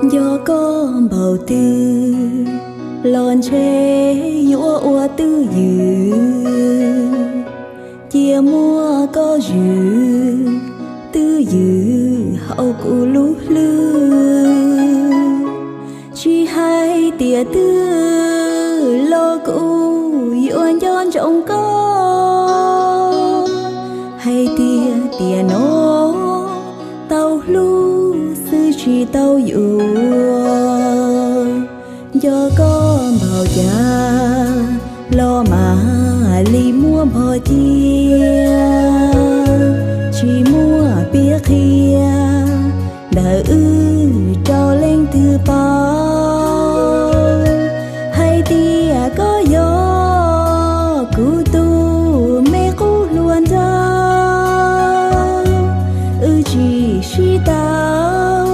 Nco koj npaum twg los ntshe yuav ua twj ywm, cia muab koj zwm twj ywm hauv kuv lub hlwb. Tsis hais tiam twg los kuv yuav nco ntsoov koj, hais tias tiam no tau hlub xwb tsis tau yuav. Nco koj npaum cas los mam li muab npog cia, tsis muaj piav qhia ntawm wb rau leej twg paub, hais tias koj yog kuv tus me qub hluas nraug. Wb tsis sib tau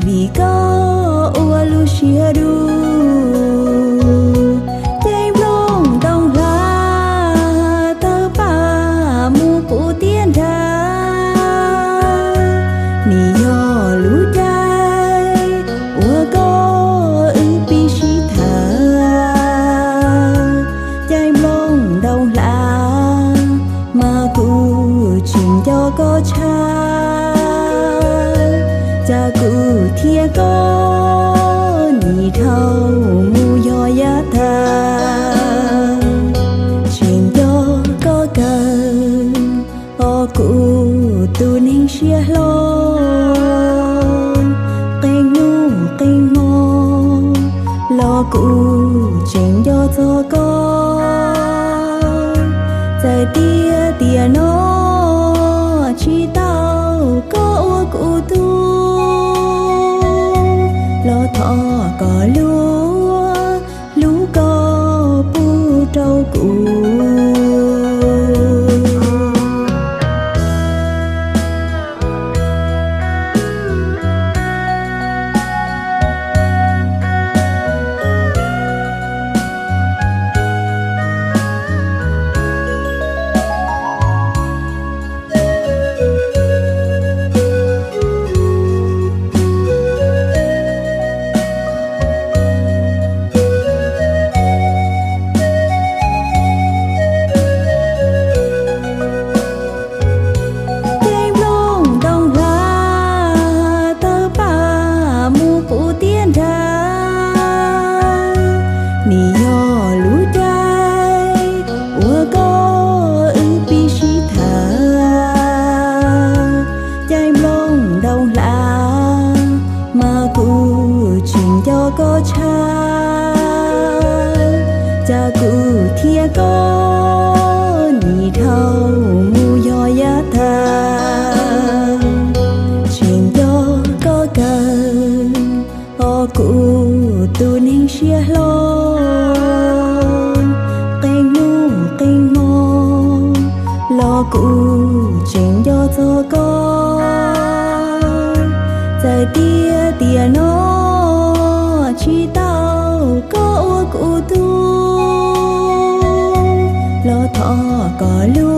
vim koj ua lub siab dub. Cev nplooj ntoo hlav tawg pam mus puv tiab nrag, nim yog lub caij uas koj wb pib sib tham. Cev nplooj ntoo hlav mas kuv tseem nco koj tshaj, cas kuv thiab koj nim dhau mus yog yav tag. Tseem nco koj kawg os kuv tus neeg siab hlob, qee hnub qee hmo los kuv tseem nco txog koj. Txawm tias tiam no tsis tau koj ua kuv tug, los thov kom luag hlub koj pub rau kuv. Cev nplooj ntoo hlav tawg pam mus puv tiab nrag, nim yog lub caij uas koj wb pib sib tham. Cev nplooj ntoo hlav mas kuv tseem nco koj tshaj, cas kuv thiab koj nim dhau mus yog yav tag. Tseem nco koj kawg os kuv tus neeg siab hlob, qee hnub qee hmo los kuv tseem nco txog koj. Txawm tias tiam no tsis tau koj ua kuv tug, los thov kom luag